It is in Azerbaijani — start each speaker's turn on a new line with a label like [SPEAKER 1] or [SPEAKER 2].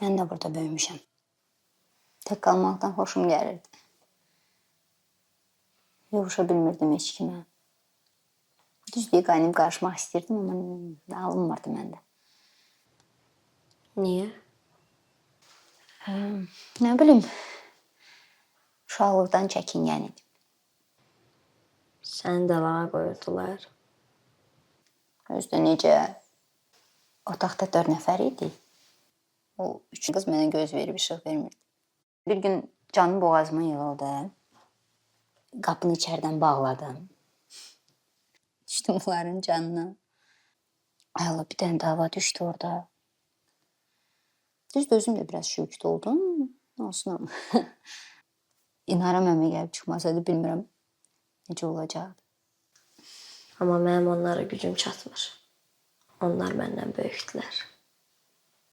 [SPEAKER 1] Mən də burada böyümüşəm. Tək qalmaqdan xoşum gəlirdi. Yovuşa bilmirdim heç kimə. Düz deyil, qaynayıb qarışmaq istəyirdim, amma alınmırdı məndə.
[SPEAKER 2] Niyə?
[SPEAKER 1] Nə bilim, uşaqlıqdan çəkingən idim.
[SPEAKER 2] Səni də lağa qoyurdular.
[SPEAKER 1] Özü də necə otaqda 4 nəfər idik. O üç qız mənə göz verib işıq vermirdi. Bir gün canım boğazıma yığıldı. Qapını içəridən bağladım. Düşdüm onların canına. Ay Allah, bir dənə dava düşdü orada. Düzdür, özüm də biraz şükd oldum. Olsun amma. İnara mənə gəlib çıxmasaydı bilmirəm necə olacaqdı.
[SPEAKER 2] Amma mənim onlara gücüm çatmır. Onlar məndən böyükdülər.